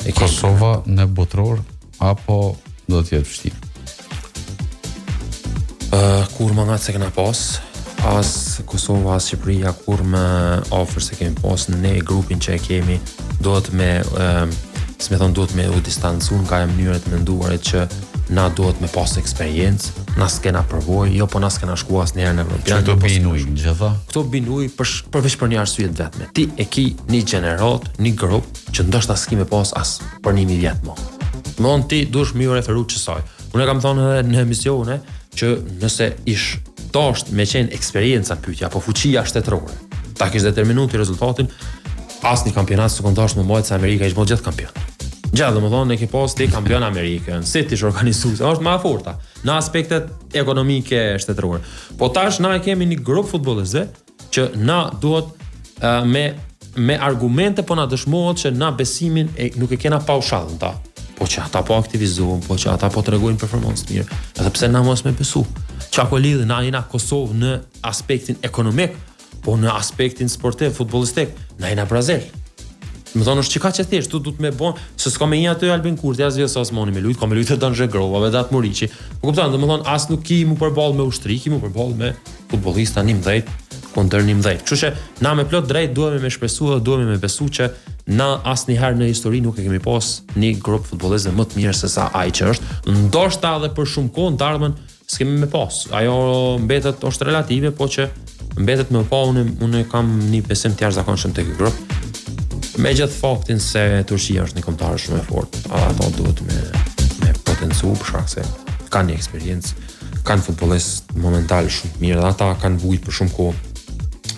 E kemi. Kosova në botëror apo do të jetë vështirë? Uh, kurrë ma ngat s'e kena pas, as Kosova, as Shqipëria, kurrë më afër s'e kemi pas, ne grupin që e kemi, duhet me, uh, si me thonë, duhet me u distancu nga e mënyra e të menduarit që na duhet me pas eksperiencë, na s'kena përvojë, jo po na s'kena shku asnjëherë në Evropian. Që këto jo, po bijnë ujë, gjitha? Këto bijnë ujë për, përveç për një arsye të vetme. Ti e ki një gjeneratë, një grup që ndoshta s'ki me pas as për një mijë vjet më. Domthon ti duhesh me ju referu qësaj. Unë e kam thonë edhe në emisione që nëse ish dasht me qenë eksperienca pyetja apo fuqia shtetërore, ta kish determinu ti rezultatin, asnjë kampionat s'u kon dasht me mbajt se Amerika ish bo gjithë kampion. Gjithë, domethënë, e ke pas ti kampion Amerikën, si ti ish organizu, se është ma e forta, në aspektet ekonomike shtetërore. Po tash na e kemi një grup futbollistëve që na duhet uh, me me argumente po na dëshmohet që na besimin e nuk e kena paushall në ta. Po që ata po aktivizohen, po që ata po tregojnë performancë të mirë, edhe pse na mos me besu. Çka po lidh na jena Kosovë në aspektin ekonomik, po në aspektin sportiv, futbollistik, na jena Brazil. Me thonë është çka që thjesht, tu duhet me bon, se s'ka me një aty Albin Kurti, as Vjosa Osmani me lujt, ka me lujt Edon Zhegrova, Vedat Muriqi. Po kupton, domethonë as nuk ki mu përball me ushtri, ki mu përball me futbollista 11 kundër 11. Kështu që na me plot drejt duhemi me shpresu dhe duhemi me besu që na asnjëherë në histori nuk e kemi pas një grup futbollistëve më të mirë se sa ai që është. Ndoshta edhe për shumë kohë në të ardhmen s'kemi me pas. Ajo mbetet është relative, po që mbetet me pa unë unë kam një besim të jashtëzakonshëm te ky grup. Me gjithë faktin se Turqia është një kombëtare shumë e fortë, ato duhet me me potencu për shkak se kanë një eksperiencë, kanë futbollistë momental shumë të mirë dhe ata kanë vujt për shumë kohë.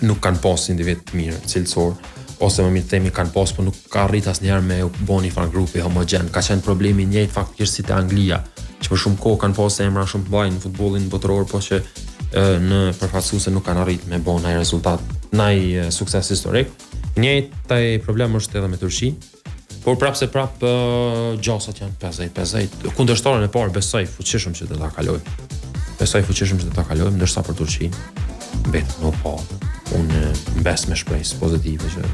Nuk kanë pas individ të mirë, cilësor, ose më mirë të themi kanë pas, po nuk ka arrit asnjëherë me u bo një farë grupi homogjen. Ka qenë problemi i njëjtë faktikisht si te Anglia, që për shumë kohë kanë pas emra shumë të mëdhenj në futbollin botëror, po që e, në përfaqësuese nuk kanë arrit me bo ndonjë rezultat, ndonjë sukses historik. Njëjti problem është edhe me Turqinë. Por prapë se prapë gjasat janë 50-50. Kundërshtarin e parë besoj fuqishëm që do ta kalojmë. Besoj fuqishëm që do ta kalojmë, ndërsa për Turqinë mbetet me pa. Unë mbes me shpresë pozitive që.